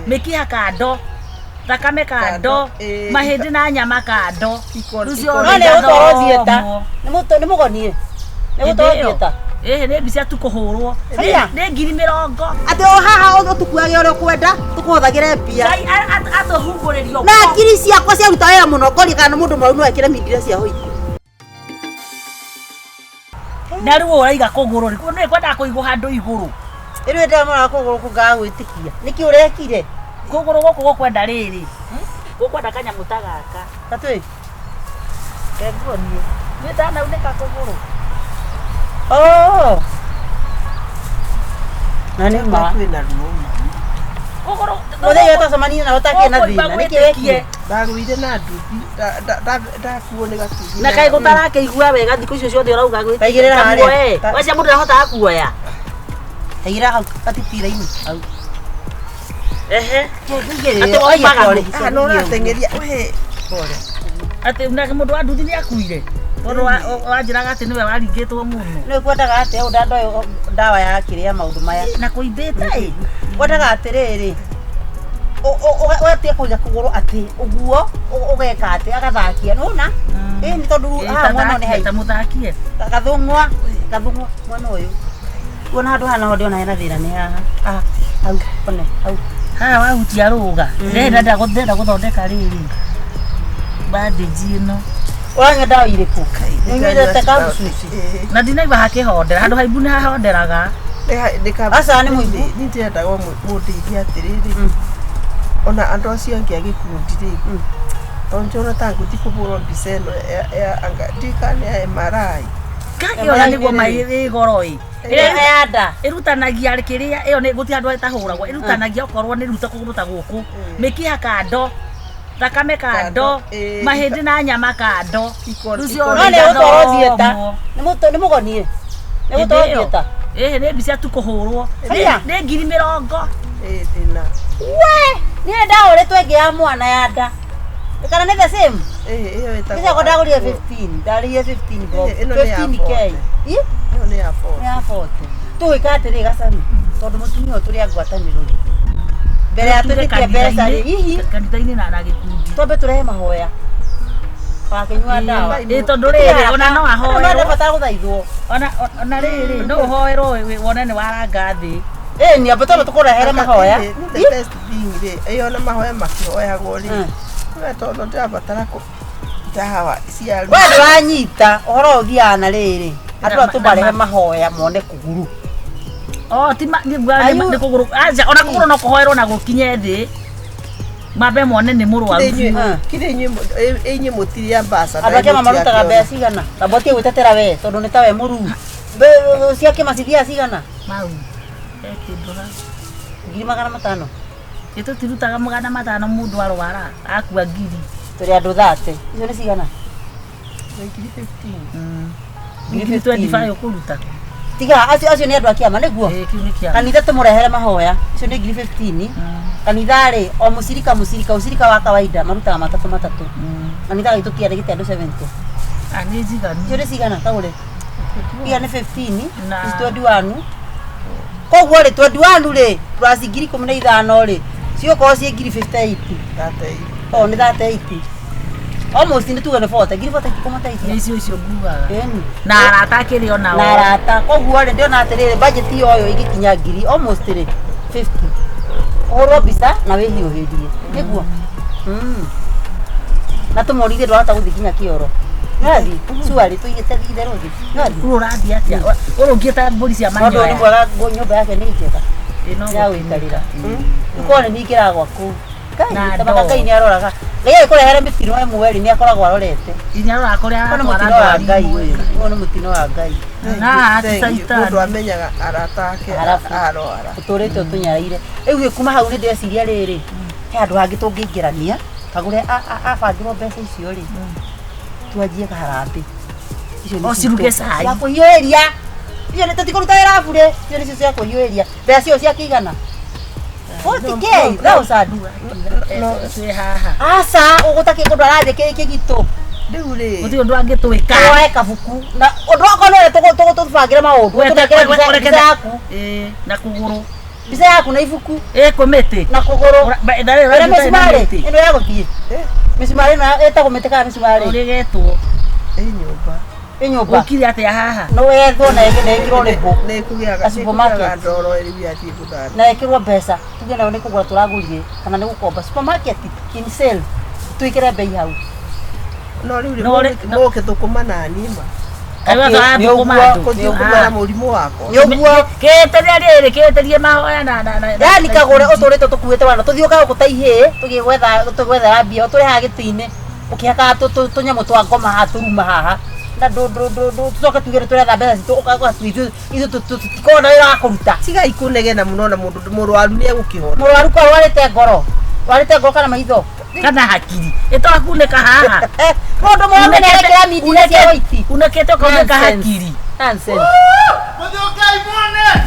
Mĩkiha kando, thakame kando, Kando, ĩĩ. mahĩndĩ na nyama kando. Iko- Rĩu iko- ciothe No nĩ gũtwarwo igathomwo. theatre. Nĩ mũgonie. Nĩ Hĩndĩ gũtwarwo ĩyo. theatre. Ĩhĩ, nĩ mbica tu kũhũrwo. Haiya. Nĩ 20,000. Atĩ o haha ũtũkuage ũrĩa ũkwenda, tũkũhũthagĩre mbia. Ngai atũhumbũrĩrio. Na ngiri ciakwa ciaruta wĩra mũno ngoria kana mũndũ mũrwaru no ekĩre mindira cia hoiti. Na rĩu ũraiga kũgũrũ rĩ, nĩ kwendaga kũigwo handũ igũrũ. Rĩu ndamũra kũgũrũ kũngaga gwĩtĩkia. Nĩkĩ ũrekire? Kũgũrũ gũkũ gũkwenda rĩrĩ. Gũkwenda kanyamũ ta gaka. Tatũĩ. Kenguonie. Nĩ ndanaunĩka kũgũrũ. Oh. Na nĩ ma. Kwĩna ruo ma. Kũgũrũ. Mũthenya twacemania nawe ũtakĩrĩ na thĩna. Nĩkĩ wekire? Ndagũire na nduthi, ndakuo nĩ gatuthi. Na kaĩ gũtarakĩigua wega thikũ icio ciothe ũrauga gwĩ. Taigĩrĩra harĩa. Kamuoe. Wacia mũndũ ndahotaga kuoya. Taigĩrĩra hau gatitira-inĩ. Hau. Ehe. Atĩ Atĩ waumaga kũ? Ah, no ũrateng'eria, we. Pole. Atĩ nake mũndũ wa nduthi nĩ akuire. Tondũ wanjĩraga atĩ nĩwe waringĩtwo mũno. Nĩ kwendaga atĩa ũũ ndandoĩ ndawa ya kĩrĩa maũndũ maya. Na kũimbĩte ĩ. Kwendaga atĩrĩrĩ, ũgatige kũiga kũgũrũ atĩ ũguo ũgeka atĩ agathakia nĩwona ĩ nĩ tondũ Ĩ, haha mwena ũyũ nĩ ta haitũ thakie, ta mũthakie. gathũng'wa gathũng'wa mwena ũyũ kuona handũ haha naho ndĩona hena thĩna nĩ haha haha hau one hau Haha wahutia rũga. Ndĩrenda gũthondeka rĩrĩ. Bandage ĩno. Ũranyua ndawa irĩkũ? Nĩũnyuĩte kabucuci? Ĩ. Na ndinaigua hakĩhondera. Handũ haimbu nĩ hahonderaga. Aca, nĩ mũimbu. Nĩ ndĩrendaga mũndeithie atĩrĩrĩ, ona andũ acio angĩ a gĩkundi rĩ, tondũ njona ta ngũthiĩ kũhũrwo mbica ĩno ya anga ndikane ya MRI. Kai ĩyo na nĩguo mai ĩ goro ĩ. Ĩrĩa ya nda. Ĩrutanagia kĩrĩa ĩyo nĩ gũtirĩ handũ ĩtahũragwo. Ĩrutanagia okorwo nĩ ruta kũgũrũ ta gũkũ. Mĩkiha kando, thakame kando, Kando, ĩĩ. mahĩndĩ na nyama kando. Iko- Rĩu iko- ciothe No nĩ gũtwarwo theatre. igathomwo. Nĩ mũgonie. Nĩ Hĩndĩ gũtwarwo ĩyo. theatre. Ĩhĩ, nĩ mbica tu kũhũrwo. Haiya. Nĩ 20,000. Ĩ, thĩna. We, niĩ ndahũrĩtwo ĩngĩ ya mwana ya nda. Kana nĩ the same? Ĩ, ĩyo ĩtagwo Mbica yakwa ndagũrire 15, ndarĩhire 15 bob. Ĩ, ĩno nĩ ya 15K. 40. Ĩ? Ĩyo nĩ ya 40. Nĩ ya 40. Tũgwĩka atĩrĩ gacani, tondũ mũtumia ũyũ tũrĩ a ngwatanĩro rĩ. Mbere ya Tuge twĩtĩkie mbeca rĩ, hihi kanitha-inĩ na gĩkundi. twambe tũrehe mahoya. Wakĩnyua ndawa. Ĩ, tondũ rĩrĩ, ona no ahoerwo. Ndabatara gũthaithwo. Ona rĩrĩ, no ũhoerwo wone nĩ waranga thĩ. Ĩ, ni ambe twambe tũkũrehere mahoya. Ĩ, nĩ the best thing rĩ, ĩyo na mahoya makĩhoyagwo rĩ, Mm. we tondũ ndĩrabatara ndawa cia We ndũranyita ũhoro ũyũ ũthiaga na rĩrĩ. Andũ aya tũmarehe Na- mahoya mone kũguru. Oh, ti ma nĩ Are you- nĩ kũgũrũ. Aja, ona kũgũrũ no kũhoerwo na gũkinye thĩ. Mambe mone nĩ mũrwaru. Mm. Kirĩ inyuĩ mũtirĩ ambassador. Andũ a kĩama marutaga mbeca cigana? Tamba ũtige gwĩtetera we tondũ nĩ ta we mũruu. Cia kĩama cithiaga cigana? Mau. He kĩndũ ha. 500,000. Ĩ tũtirutaga 500 mũndũ arwara, akua ngiri. Tũrĩ andũ 30. Icio nĩ cigana? 15. Ngiri 25 ũkũruta. Tiga acio acio nĩ andũ a kĩama nĩguo? Ĩ, kĩu nĩ kĩama. Kanitha tũmũrehere mahoya. Icio nĩ 15,000. Kanitha rĩ, o mũcirika mũcirika, ũcirika wa kawaida marutaga matatũ matatũ. Kanitha gaitũ kĩarĩ gĩte andũ 70. Ah, nĩ njiganu. Icio nĩ cigana kagũre? Iria nĩ 15, Na- ici 21. Koguo rĩ 21 rĩ plus 15,000 rĩ cigũkorwo ciĩ 58,000. Oh, nĩ 38. Almost nĩ tuge nĩ 40, 40,000 ikũmateithia. Nĩ icio icio ngugaga. Ĩni. Na arata akĩrĩ o nao. Na arata. Koguo rĩ ndĩrona atĩrĩrĩ budget yoyo ĩngĩkinya ngiri almost rĩ 50. Ũhũrwo mbica na wĩhiũhĩrie. Nĩguo? Na tũmorithie ndwahota gũthiĩ nginya kĩoro. Nĩwathiĩ? Cuarĩ tũigĩte itherũ thĩ. Nĩwathiĩ? Ũrũ ũrathiĩ atĩa? Ũrũngiĩ ta mbũri cia Tondũ nĩ manyoya. mwega nyũmba yake nĩ njega. Ĩ, no Ya gũikarĩra. Ũkorwo nĩ ningĩraga gwaku. Ngai, Na tamaka ndoo. Ngai nĩ aroraga. Ngai agĩkũrehere mĩtino ĩmwe rĩ, nĩ akoragwo arorete. Inya aroraga kũrĩa Ũyũ nĩ aratwara mũtino wa ndwari Ngai imwe. ũyũ. Ũyũ nĩ mũtino wa Ngai. Na haha ti caitani. Mũndũ amenyaga arata ake Arabu. arwara. Ũtũrĩte ũtũnyaraire. Rĩu ĩ kuma hau nĩ ndeciria rĩrĩ, he handũ hangĩ tũngĩingĩrania, kagũre abangĩrwo mbeca icio rĩ, twanjie kaharambĩ. Icio nĩ O ciruge citũ. cai. Cia kũhiũhĩria. Icio nĩ tũtikũruta wĩra bure. Icio nĩcio cia kũhiũhĩria. Mbeca icio cia kĩigana? 40K thousand. Twĩ haha. Aca, ũgũtakĩ kũndũ arathiĩ kĩgitũ. Rĩu rĩ, Gũtirĩ ũndũ angĩtwĩka. Woe kabuku. Na ũndũ okorwo nĩ ũrĩa tũbangĩre maũndũ, tũnengere mbica yaku. Ĩĩ, na kũgũrũ. Mbica yaku na ibuku Ĩkũ mĩtĩ. na kũgũrũ. Ĩrĩa Ĩrĩa mĩcumarĩ ĩno ya gũthiĩ. Mĩcumarĩ ĩno ĩtagwo mĩtĩ kana mĩcumarĩ? Ũrĩgetwo. Ĩ nyũmba. Ĩ nyũmba. Ũkire atĩa haha? No wethwo na ĩkĩrwo rĩbũ. Nĩ kũgĩaga A supermarket. ndoro rĩu yathiĩ gũthambia. Na ĩkĩrwo mbeca. Tuge nayo nĩ kũgũra tũragũrire kana nĩ gũkomba. Supermarket in sale. Twĩkĩre bei hau. No rĩu No rĩ- mũgĩthũkũma na niĩ ma. Kaigua tũrathũkũma andũ. Kũthiĩ kũma na mũrimũ wakwa. Nĩ ũguo. Kĩtĩria rĩrĩ, kĩtĩrie mahoya na na na. Yani kagũre ũtũrĩte tũkuĩte wana tũthiũkaga gũkũ ta ihĩĩ tũgĩgwetha tũgwethera mbia ũtũrĩ haha gĩtĩ-inĩ ũkĩhakaga tũnyamũ twa ngoma haha tũruma haha na tũcoke tuge nĩ tũretha mbeca citũ ũkagwa ithuĩ tũtikoragwo na wĩra wa kũruta. Tigai kũnegena mũno na mũndũ mũrwaru nĩ egũkĩhona. Mũrwaru kwa rwarĩte ngoro, rwarĩte ngoro kana maitho Kana hakiri. Ĩtwakunĩka haha. Mũndũ mũrwaru nĩ arekĩra mindira cia white. Unĩkĩte ũkaunĩka Nonsense. hakiri. Nonsense.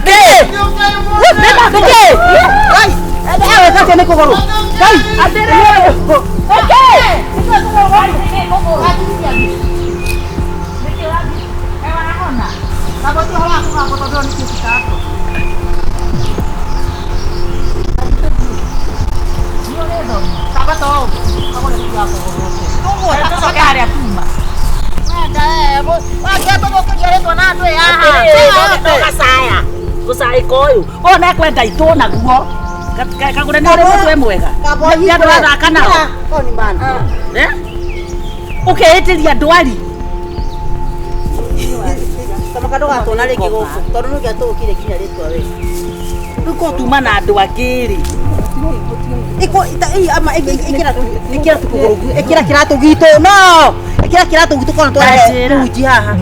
Ndĩ. Nĩkĩ? Ewe kake nĩ kũgũrũ. Ngai. Atĩrĩrĩ. Nĩkĩ? Tũcoke harĩa tuma. Gacaya gũcaĩka ũyũ ũyũ nekwenda itũ naguo kagũre nĩ ũrĩ mũtwe mwega nĩ andũ athaka nao. Eh? Ũkeĩtĩria ndwari. Ndũgatwona rĩngĩ gũkũ tondũ nĩ ũngĩatũgũkire nginya rĩtwa we. Rĩu korwo tuma na andũ angĩ rĩ. Ĩkĩra tũkũgũrũ, ĩkĩra kĩratũ gitũ, no ĩkĩra kĩratũ gitũ kona twarehe Anjĩra. runji haha.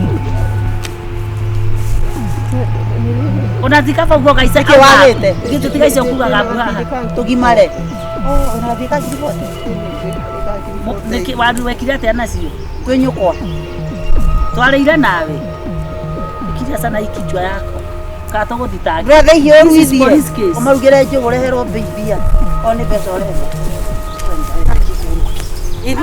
Ona thika bau gaica Nĩkĩ wagĩte? Githĩ ti gaica ũkuaga aku haha. Tũgimare. Ũrathiĩ ka ngiri bote. Nĩkĩ waru wekire atĩa nacio? Kwĩ nyũkwa. Twarĩire nawe. Ikiria sana ikichwa yako. Kana tũgũthitange. Ndũretha ihiũ This is ũruithie. police case. Ũmarugĩre njũgũ ũreherwo mbia. O nĩ mbeca ũrenda.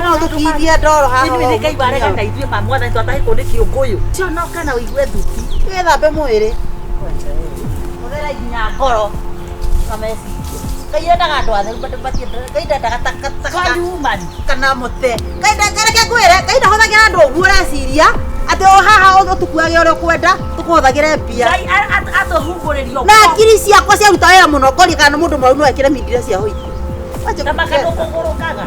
No tũkithie ndoro haha. Ithuĩ nĩ Ngai warega na ithuĩ ma mwathani twatahĩkwo nĩ kĩũngũyũ. Conoka na ũigue thuti. Wĩthambe mwĩrĩ. Ũthera nginya ngoro na meciria. Ngai endaga andũ atheru Ngai ndendaga takataka Twari woman. kana mũte. Ngai reke ngwĩre, Ngai ndahũthagĩra andũ ũguo ũreciria atĩ o haha ũtũkuage ũrĩa ũkwenda tũkũhũthagĩre mbia. Ngai atũhumbũrĩrio. Na ngiri ciakwa ciaruta wĩra mũno ngoria kana mũndũ mũrwaru no ekĩre mindira cia hoiti. Na makandũ kũgũrũkaga.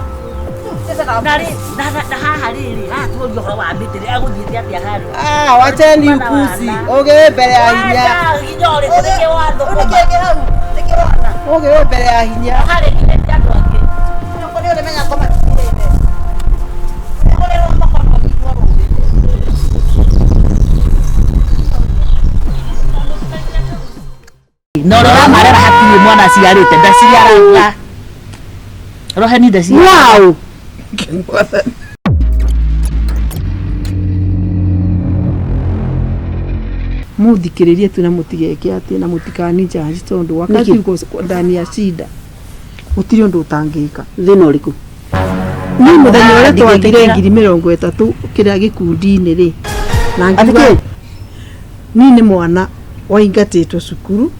Na rĩ na haha rĩrĩ haha tuorio ũhoro wa mĩtĩ rĩ agũthiĩte atĩa harĩa. Ah, wacheni ukuzi. Ũgĩ wĩ mbere ya hinya. Wenda nginya ũrĩkũ nĩkĩ wathũkũma. Nĩkĩ hau? Nĩkĩ wona? Ũgĩ wĩ mbere ya hinya. Harĩ nginya andũ angĩ. Nyũkwa nĩ ũrĩmenya ngoma citirĩte. Ũrerwo makono igwo rũĩ. Na ũrĩa ũramarera hatirĩ mwana aciarĩte ndaciaraga. Roheni ndaciaraga. Wow! Muthikĩrĩrie tu na mũtigeke atĩ na mũtikani judge tondũ wakati Nĩkĩ? uko ndani ya shida gũtirĩ ũndũ ũtangĩka. Thĩna ũrĩkũ? Niĩ mũthenya ũrĩa twagire Ndingĩtĩkĩra. 30,000 kĩrĩa gĩkundi-inĩ rĩ na Atĩ ngiuga kĩ? niĩ nĩ mwana waingatĩtwo cukuru.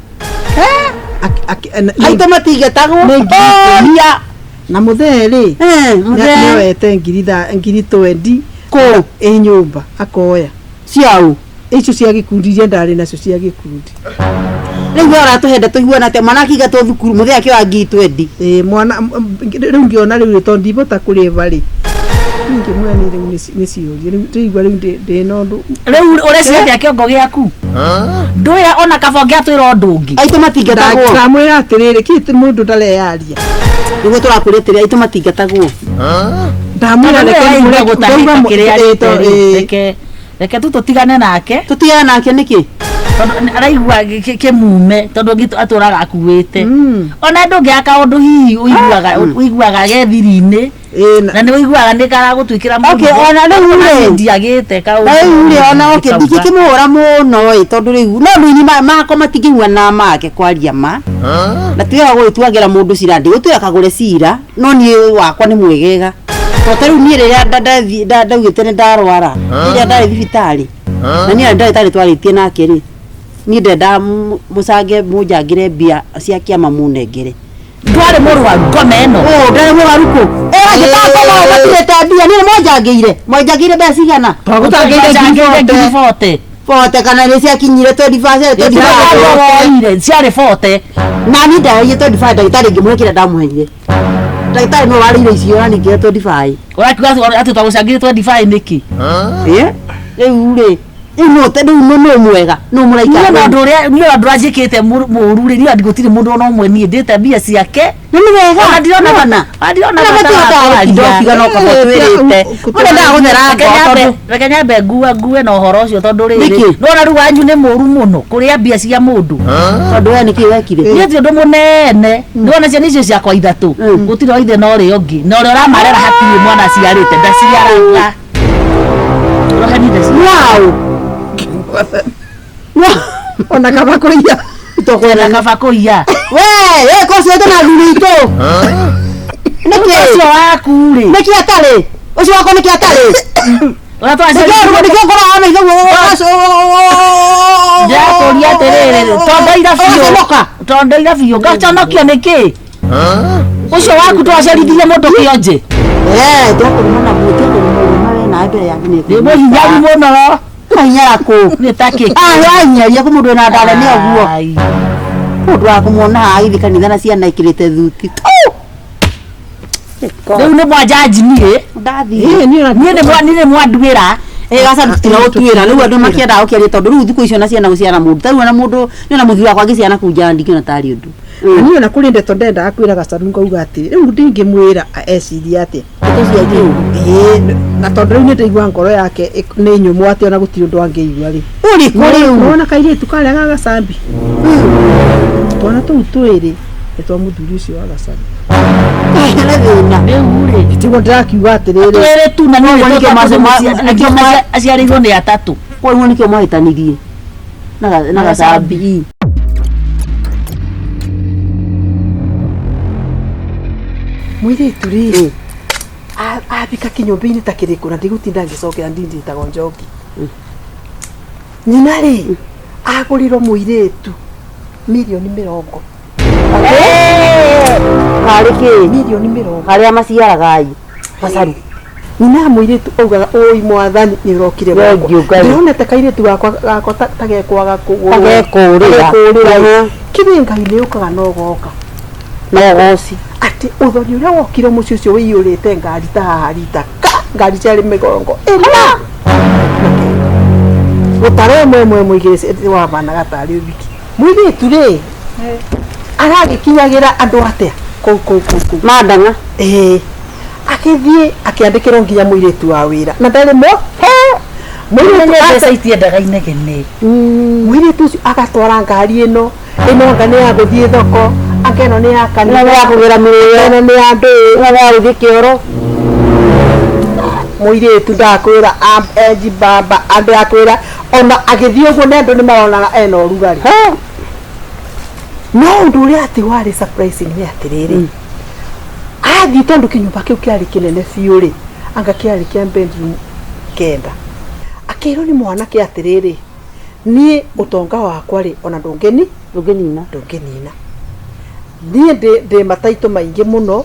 Aitũ matingatagwo. Nĩ ngiri ikũmi. Oria. Na mũthee rĩ Mũthee. nĩoete 20,000 Kũ? ĩ nyũmba akoya Ciaũ? icio cia gĩkundi iria ndarĩ nacio cia gĩkundi. Rĩu we ũratũhenda tũiguane atĩa mwana akĩingatwo thukuru mũthee akĩoya 20,000. Ĩ mwana rĩu ngĩona rĩu tondũ ndibota kũrĩba rĩ niĩ ngĩmwĩra niĩ rĩu nĩ ciũria rĩu ndĩigua rĩu ndĩna ũndũ. Rĩu ũreciria atĩa kĩongo gĩaku? Ndũya ona kaba ũngĩatwĩra ũndũ ũngĩ. Aitũ matingatagwo. Ndamwĩra atĩrĩrĩ kĩ ti mũndũ ndareyaria. Nĩguo tũrakwĩra atĩrĩ aitũ matingatagwo. Ndamwĩra Tondũ reke nĩwe ngũre waigua gũtahĩka ndauga kĩrĩa arĩte rĩ, ĩ, reke tu tũtigane nake Tũtigane nake nĩkĩ? tondũ araigua kĩmume tondũ ũngĩ atũraga akuĩte. Ona ndũngĩaka kaũndũ hihi ũiguaga ũiguaga ge thiri-inĩ ĩ, na nĩ ũiguaga nĩ karagũtuĩkĩra Okay, ona rĩu rĩ. ndiagĩte kaũndũ. Na rĩu rĩ ona okay Kauga. ndingĩkĩmũhũra mũno ĩ tondũ rĩu no rĩu makwa matingĩiguana make kwaria ma na tiwega gũgĩtuagĩra mũndũ cira ndigũtuĩra kagũre cira no niĩ wakwa nĩ mwegega tondũ ta rĩu niĩ rĩrĩa ndaugĩte nĩ ndarwara rĩrĩa ndarĩ thibitarĩ na niĩ ndagĩtarĩ twarĩtie nake rĩ Niĩ ndendaga mũcange mũnjangĩre mbia cia kĩama mũnengere. Ndwarĩ mũrwaru ngoma ĩno. Ũ ndarĩ mũrwaru kũ? Ĩranjĩtanga no matirĩte mbia niĩ mwanjangĩire. Mwanjangĩire mbeca cigana? Twagũtangĩire ngiri 40. Bote kana nĩ ciakinyire 25 ciarĩ 25. Twaroire ciarĩ 40. Na niĩ ndaheire 25 ndagĩtarĩ ngĩmũhe kĩrĩa ndamũheire. Ndagĩtarĩ nĩwe warĩire icio na ningĩ 25. Ũrakiuga atĩ twagũcangĩire 25 nĩkĩ? Ĩ? Rĩu rĩ, rĩu nũ rĩu nũ nũ mwega? Nũ mũraikara? Niĩ na ũndũ ũrĩa niĩ ũndũ ũrĩa njĩkĩte mũru rĩ, niĩ gũtirĩ mũndũ ona ũmwe niĩ ndĩte mbia ciake. Nĩ nĩ wega. Ona ndirona Nĩwona? Ona ndirona Ona bata wa matihotaga gũtinda kwaria. ũkiuga no kaba twĩrĩte. Mũndũ endaga gũthera Reke ngoro nyambe tondũ reke nyambe ngua ngue na ũhoro ũcio tondũ rĩrĩ Nĩkĩ? nĩwona rĩu wanyu nĩ mũru mũno kũrĩa mbia cia mũndũ. Tondũ we nĩkĩ wekire? Niĩ ti ũndũ mũnene nĩwona ciana icio ciakwa ithatũ gũtirĩ wa ithe na ũrĩa ũngĩ na ũrĩa ũramarera hatirĩ mwana aciarĩte ndaciaraga. Ũroheni ndaciaraga. Wow. Ona kaba kũiya. Na kaba kũiya. We, we ko ciothe na thuri itũ. Nĩkĩ? Ũcio waku rĩ. Nĩkĩ atarĩ? Ũcio wakwa nĩkĩ atarĩ? Ũrĩa Nĩkĩ twaciarire nĩkĩ ũkoraga na ithe Ndĩrakũria atĩrĩrĩ tondoira biũ Ũgaconoka. Tondoira biũ ngaconokio nĩkĩ? Ũcio waku twaciarithirie mũndũ kĩonje. Eh, ndĩrakũruma na mũtĩ kũruma we na mbere ya nginya. Nĩ mũhinyaru mũno. Kũhinyara kũ? Nĩ ta kĩ? Ah, wahinyaria kũ mũndũ wĩna ndare nĩ ũguo. Ai. Mũndũ wa kũmuona haha agĩthiĩ kanitha na ciana ikĩrĩte thuti. Rĩu nĩ mwanjanji niĩ. Ndathiĩ. Ĩ, niĩ ona Niĩ nĩ mwa niĩ nĩ mwanduĩra. Ĩ gaca tũtiragũtuĩra rĩu andũ makĩendaga gũkĩaria tondũ rĩu thikũ icio na ciana gũciara mũndũ tarĩu ona mũndũ nĩ ona mũthuri wakwa angĩciara kũu nja ndingĩona tarĩ ũndũ. Niĩ ona kũrĩ ndeto ndendaga kwĩra gacaru ngauga atĩrĩ rĩu ndingĩmwĩra ecirie atĩa. Ndeto cia njũru. Ĩ, na tondũ rĩu nĩ ndaigua ngoro yake nĩ nyũmũ atĩ ona gũtirĩ ũndũ angĩigua rĩ. Ũrĩkũ rĩu? Nĩwona kairĩtu karĩa ga gacambi? Twana tũu twĩrĩ nĩ twa mũthuri ũcio wa gacambi. Nĩ thĩna. Rĩu rĩ. Tiguo ndĩrakiuga atĩrĩrĩ. Twĩrĩ tu na niĩ Koguo nĩkĩo aciarĩirwo nĩ atatũ. Koguo nĩkĩo mwahĩtanirie na gacambi. Mũirĩtu rĩ athika kĩnyũmba-inĩ ta kĩrĩkũ na ndigũtinda ngĩcokera ndindĩtagwo njoki. Nyina rĩ agũrĩrwo mũirĩtu mirioni 20. Karĩ kĩ? Mirioni 20. Karĩa maciaraga ai. Gacaru. Nyina mũirĩtu augaga ũi mwathani nĩ ũrokire Thengiũ Ngai. Ndĩronete kairĩtu gakwa gakwa tagekwaga kũgũrwo. Tagekũrĩra. Tagekũrĩra. Kĩrĩ Ngai nĩ ũkaga no goka. No goci. Atĩ ũthoni ũrĩa wokire mũciĩ ũcio wĩiyũrĩte ngari ta haha rita ka ngari ciarĩ 40. Gũtara ĩmwe ĩmwe ĩmwe igĩrĩ wabanaga tarĩ ũthiki. Mũirĩtu rĩ aragĩkinyagĩra andũ atĩa kũu kũu kũu kũu. Mandang'a. Ĩĩ. Akĩthiĩ akĩandĩkĩrwo nginya mũirĩtu wa wĩra na ndarĩ mo. Mũirĩtu Mbeca itiendaga inegene. Mũirĩtu ũcio agatwara ngari ĩno ĩno anga nĩ ya gũthiĩ thoko anga ĩno nĩ ya kanitha Ĩno nĩ ya kũgĩra mĩrĩo. ĩno nĩ ya ndũĩ. Ĩno nĩ ya gũthiĩ kĩoro. Mũirĩtu ndakwĩra enji bamba andũ akwĩra ona agĩthiĩ ũguo nĩ andũ nĩ maronaga ena ũrugarĩ. No ũndũ ũrĩa atĩ warĩ surprising nĩ atĩrĩrĩ athiĩ tondũ kĩnyũmba kĩu kĩarĩ kĩnene biũ rĩ anga kĩarĩ kĩa bedroom 9 akĩrwo nĩ mwanake atĩrĩrĩ niĩ ũtonga wakwa rĩ ona ndũngĩni Ndũngĩnina. Ndũngĩnina niĩ ndĩ mataitũ maingĩ mũno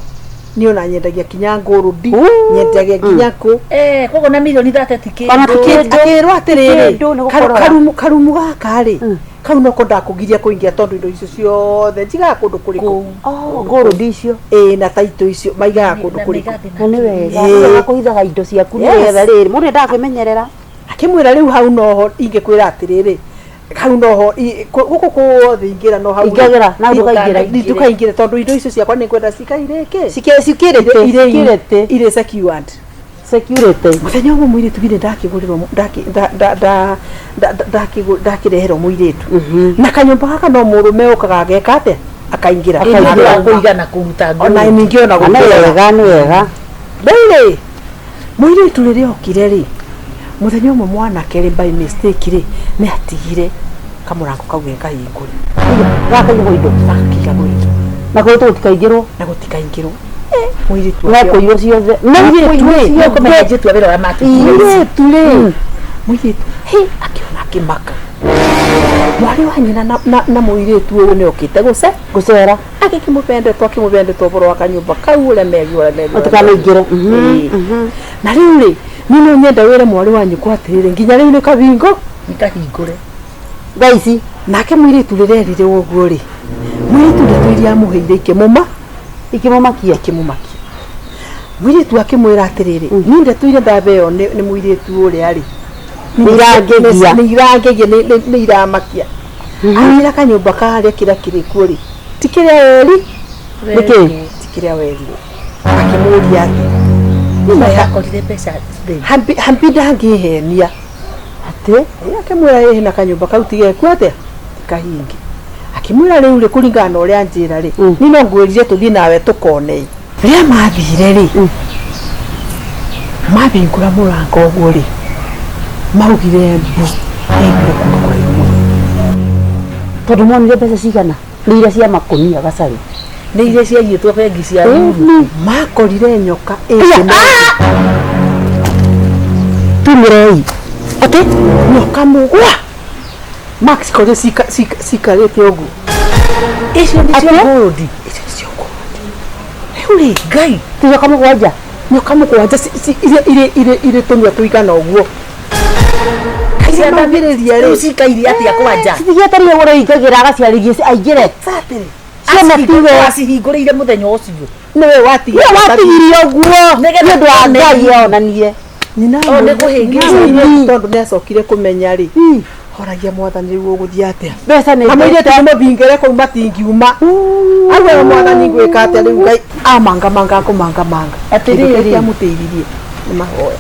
niĩ ona nyendagia kinya ngũrũndi nyendagia kinya kũ. Eh, koguo na mirioni 30 ti kĩndũ. Ona ti kĩndũ. Akĩrwo atĩrĩrĩ Kĩndũ nĩ gũkorora. karumu gaka rĩ kau noko ndakũgiria kũingĩra tondũ indo icio ciothe njigaga kũndũ kũrĩkũ. Oh, ngũrũndi icio. Ĩĩ na taitũ icio maigaga kũndũ kũrĩkũ. Na nĩ wega. Ĩĩ. Nĩ wega kũhithaga indo ciaku Yes. nĩgetha rĩrĩ mũndũ endaga kwĩmenyerera. Akĩmwĩra rĩu hau noho ingĩkwĩra atĩrĩrĩ hau noho gũkũ kuothe ingĩra no hau Ingagĩra, na ndũkaingĩre. Ndũkaingĩre tondũ indo icio ciakwa nĩ ngwenda cikairĩke Security. Security. irĩ secured. Security. Mũthenya ũmwe mũirĩtu githĩ ndakĩgũrĩrwo ndakĩreherwo mũirĩtu na kanyũmba gaka no mũrũme ũkaga ageka atĩa akaingĩra. Akaingĩra kũiga na kũruta ngũ. Ona ningĩ ona Na nĩ gũkĩra. wega nĩ wega. Rĩu rĩ mũirĩtu rĩrĩa okire rĩ mũthenya ũmwe mwanake rĩ by mistake rĩ nĩ atigire kamũrango kau ge kahingũre. Gakaigwo indo. Gakĩigagwo indo. Na kũrĩ gũtikaingĩrwo. Na gũtikaingĩrwo. Mũirĩtu No kũiywo ciothe. No Mũirĩtu kũiywo rĩ, ciothe. Kũmenya njĩtu a wĩra ũrĩa matutire. Mũirĩtu rĩ. Mũirĩtu he akĩona akĩmaka. Mwarĩ wa nyina na mũirĩtu ũyũ nĩ okĩte gũcera agĩkĩmũbendetwo akĩmũbendetwo ũhoro wa kanyũmba kau ũrĩa megiũ ũrĩa megiũ Ũtikanaingĩre. Ĩĩ. Na rĩu rĩ, niĩ no nyende wĩre mwarĩ wa nyũkwa atĩrĩrĩ, nginya rĩu nĩ kahingo Nikahingũre. Thaa ici. Nake mũirĩtu rĩrĩa erire ũguo rĩ, mũirĩtu ndeto iria amũheire ikĩmũma Ikĩmũmakia. Ikĩmũmakia. Mũirĩtu akĩmwĩra atĩrĩrĩ, niĩ ndeto iria ndabeo nĩ mũirĩtu ũrĩa rĩ, Nĩ irangegia. Nĩ irangegia, nĩ iramakia. Anjĩra kanyũmba karĩa kĩrĩa kĩrĩ kuo rĩ, ti kĩrĩa weri. Nĩkĩ? Ti kĩrĩa werirwo. Akĩmũria atĩ Nĩ akorire mbeca thĩ. Hambi ndangĩhenia. Atĩ? Akĩmwĩra ĩhĩ na kanyũmba kau tigeku atĩa kahingi. Akĩmwĩra rĩu rĩ, kũringana na ũrĩa njĩra rĩ, niĩ no ngwĩrire tũthiĩ nawe tũkone. Rĩrĩa mathire rĩ, mabingũra mũrango ũguo rĩ, maugire mbu ĩiguire kuma kũraihu mũno. Tondũ monire mbeca cigana? Nĩ iria cia makũnia gacarũ. Nĩ iria ciaiyĩtwo bengi cia Ruru. Makorire nyoka ĩngĩ. Tumĩrei. Atĩ nyoka mũgwa macikorire cikarĩte ũguo. Icio nĩcio gold. Icio nĩcio gold. Rĩu rĩ, Ngai. Ti nyoka mũgwanja. Nyoka mũgwanja iria irĩ tũnua tũigana ũguo. Maugĩrĩria Rĩu rĩ, cikaire atĩa kwanja? Citigetereire ũrĩa aingagĩra agaciarĩria aingĩre. Exactly. Ciana tiwe. Acihingũrĩire mũthenya ũcio. Nĩwe watigire. Nĩwe watigirie ũguo. Nĩgetha Nĩ ũndũ wa tuone. Ngai onanie. Nyina Oh, nĩ kũhĩngĩca. mũirĩtu tondũ nĩ acokire kũmenya rĩ, horagia mwathani rĩu ũgũthiĩ atĩa. Mbeca nĩ Na mũirĩtu nĩ mũthingĩre kũu matingiuma. Augaga mwathani ngwĩka atĩa rĩu Ngai amangamanga akũmangamanga. Atĩrĩrĩ. Kĩndũ kĩrĩa kĩamũteithirie nĩ mahoya.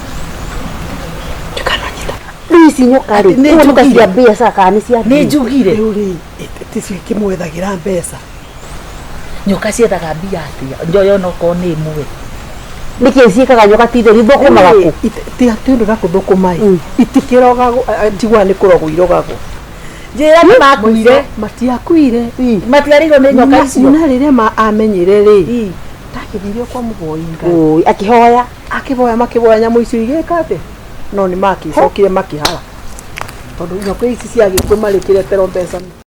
Ndikananyita. Rĩu ici nyoka rĩ, Atĩ nĩ ũguo nĩ ta njugire. cia mbeca kana nĩ cia Nĩ njugire. Rĩu rĩ, ticio ikĩmwethagĩra mbeca. Nyoka ciethaga mbia atĩa? Njoyo onokorwo nĩ ĩmwe. Nĩkĩ ciĩkaga nyoka ti theri thũkũmaga kũ? Ti atĩ ũndũ na kũthũkũma ĩ, itikĩrogagwo, njiguaga nĩ kũrogwo irogagwo. Njĩra nĩ makuire. Matiakuire. Matiarĩirwo nĩ nyoka icio. Na rĩrĩa amenyire rĩ, ndakĩthire o kwa mũhoi Ngai. Ũĩ, akĩhoya. Akĩboya makĩboya nyamũ icio igĩka atĩa? No nĩ makĩcokire makĩhara. Tondũ nyoka ici ciagĩkue marĩkĩreterwo mbeca.